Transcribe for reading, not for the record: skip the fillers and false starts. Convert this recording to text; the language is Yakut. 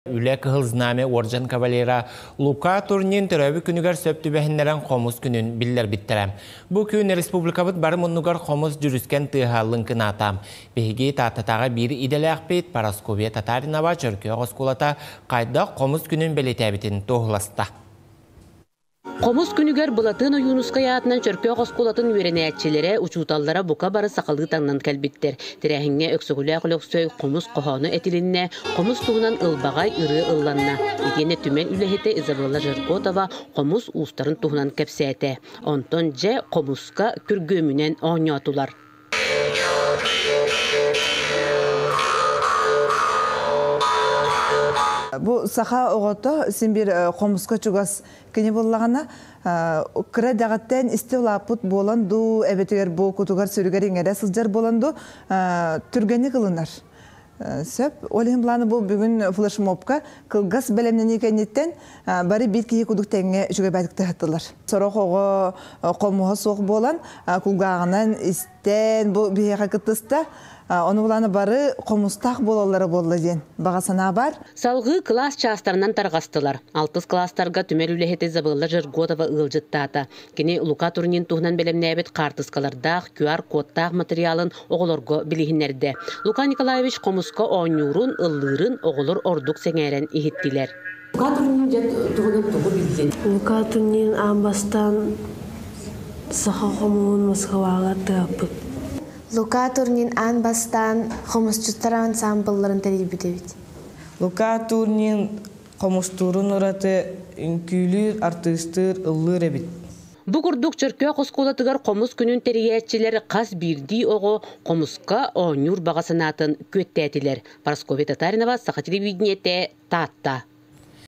Үлэ Кыһыл Знамя уордьан кавалера Лука Турнин төрөөбүт күнүгэр сөп түбэһиннэрэн хомус күнүн биллэрбиттэрэ. Бу күн республикабыт бары муннугар хомус дьүрүскэн тыаһа лыҥкынаата. Биһиги Тааттатааҕы биир идэлээхпит Парасковья Татаринова Чөркөөх оскуолата хайдах хомус күнүн бэлиэтээбитин туоһуласта. Хомус күнүгэр Былатыан Ойуунускай аатынан Чөркөөх оскуолатын үөрэнээччилэрэ, учууталлара бука бары сахалыы таҥнан кэлбиттэр. Тэрээһиҥҥэ Өксөкүлээх Өлөксөй хомус хоһооно этилиннэ, хомус туһунан ылбаҕай ырыа ылланна. Итиэннэ түмэл үлэһитэ Изабелла Жерготова хомус уустарын туһунан кэпсээтэ. Онтон дьэ хомуска күргүөмүнэн оонньоотулар. Бу саха оҕото син биир хомуска чугас кини буллаҕына кыра дэҕиттэн исти улааппыт буолан дуу, эбэтигэр бу кутугар сүрүгэр иҥэрэ сылдьар буолан дуу, түргэнник ылынар. Сөп. Ол иһин планы бу бүгүн флешмобка кылгас бэлэмнэнии кэнниттэн бары биир киһи кудук тэҥҥэ үчүгэй тыһаттылар. Сорох оҕо хомуһа суох буолан кулгааҕынан истэн бу биһиэхэ кыттыста. Ону буланы бары хомустаах буолаллара буолла диэн баҕа санаа бар. Салгыы кылаас чаастарынан тарҕастылар. Алтыс кылаастарга түмэл үлэһитэ Изабелла Жерготова ыалдьыттаата. Кини Лука Турнин туһунан бэлэмнээбит хаартыскалардаах, QR-кодтаах материалын оҕолорго билиһиннэрдэ. Лука Николаевич хомуска оонньуурун, ыллыырын оҕолор ордук сэҥээрэн иһиттилэр. Лука Турнин дьэ туһунан тугу билдин? Лука Турнин аан бастаан саха хомуһун Москваҕа тыаппыт. Лука Турнин аан бастаан хомусчуттар ансаамбылларын тэрийбит эбит. Лука Турнин хомустуурун ураты үҥкүүлүүр, артыыстыыр, ыллыыр эбит. Бу курдук Чөркөөх оскуолатыгар хомус күнүн тэрийээччилэр хас биирдии оҕо хомуска оонньуур баҕа санаатын күөттээтилэр. Парасковья Татаринова, Саха телевидениетэ, Таатта.